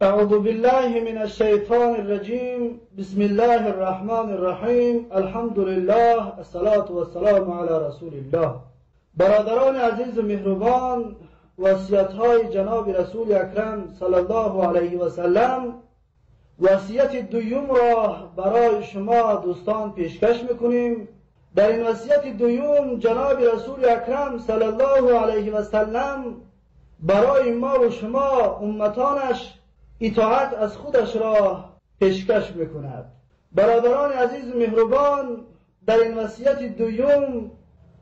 اعوذ بالله من الشیطان الرجیم. بسم الله الرحمن الرحیم. الحمد لله، الصلاة والسلام علی رسول الله. برادران عزیز و مهربان، وصیت های جناب رسول اکرم صلی الله علیه و سلم، وصیت دوم را برای شما دوستان پیشکش میکنیم. در این وصیت دوم جناب رسول اکرم صلی الله علیه و سلم برای ما و شما امتانش اطاعت از خودش را پیشکش میکند. برادران عزیز مهربان، در این وصیت دوم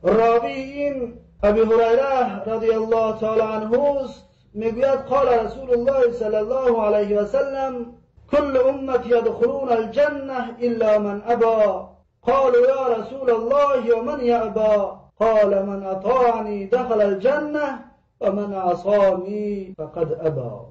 راوی این ابی هریره رضی الله تعالی عنه است، میگوید قال رسول الله صلی الله علیه و سلم كل امتی یدخلون الجنه الا من ابا. قالوا یا رسول الله ومن یأبا؟ قال من اطاعنی دخل الجنه ومن عصانی فقد ابا.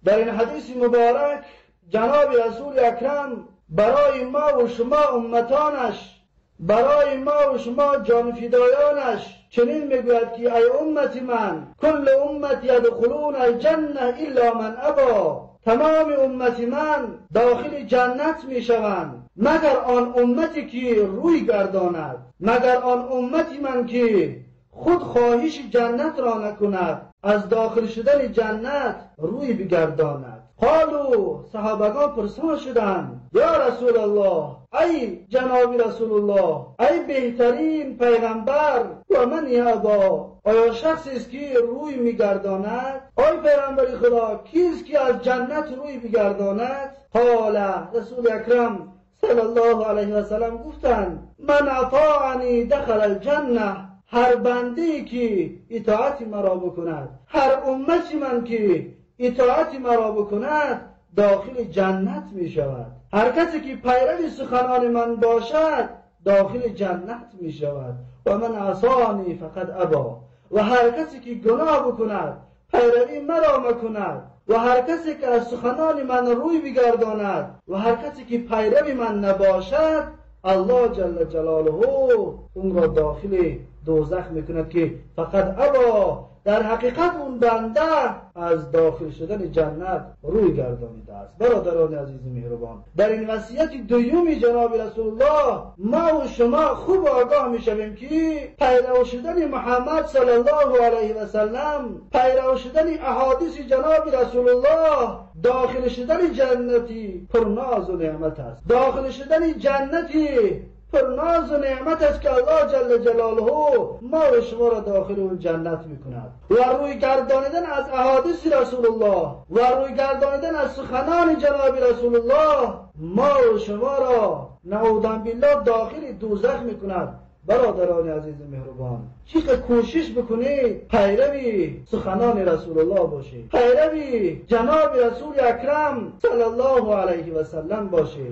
در این حدیث مبارک جناب رسول اکرم برای ما و شما امتانش، برای ما و شما جانفدایانش چنین میگوید که ای امت من، کل امت یدخلون الجنه الا من ابا. تمام امت من داخل جنت میشوند مگر آن امتی که روی گرداند، مگر آن امتی من که خود خواهش جنت را نکند، از داخل شدن جنت روی بگرداند. قالو، صحابگان پرسان شدند، یا رسول الله، ای جناب رسول الله، ای بهترین پیغمبر، و من یابا، آیا شخصی است که روی میگرداند؟ آی پیغمبر خدا، کیست که از جنت روی بگرداند؟ قال، رسول اکرم صلی الله علیه و سلم گفتند من اطاعنی دخل الجنه. هر بنده که اطاعت مرا بکند، هر امت من که اطاعت مرا بکند داخل جنت می شود. هر کسی که پیرو سخنان من باشد داخل جنت می شود. و من عصانی فقد ابا. و هر کسی که گناه بکند، پیروی مرا مکند، و هر کسی که از سخنان من روی بگرداند، و هر کسی که پیرو من نباشد، الله جل جلاله اون را داخل دوزخ میکند که فقط ابا. در حقیقت اون بنده از داخل شدن جنت روی گردانیده است. برادران عزیز مهربان، در این وصیت دوم جناب رسول الله ما و شما خوب آگاه میشویم که پیرو شدن محمد صلی الله علیه و سلم، پیرو شدن احادیث جناب رسول الله، داخل شدن جنتی پرناز و نعمت است. داخل شدن جنتی پرناز و نعمت است که الله جل جلاله ما و شما را داخل اون جنت میکند. و روی گردانیدن از احادیث رسول الله و روی گردانیدن از سخنان جناب رسول الله ما و شما را نعوذ بالله داخل دوزخ میکند. برادران عزیز مهربان، چقدر کوشش بکنید پیروی سخنان رسول الله باشید، پیروی جناب رسول اکرم صلی الله علیه و سلم باشید.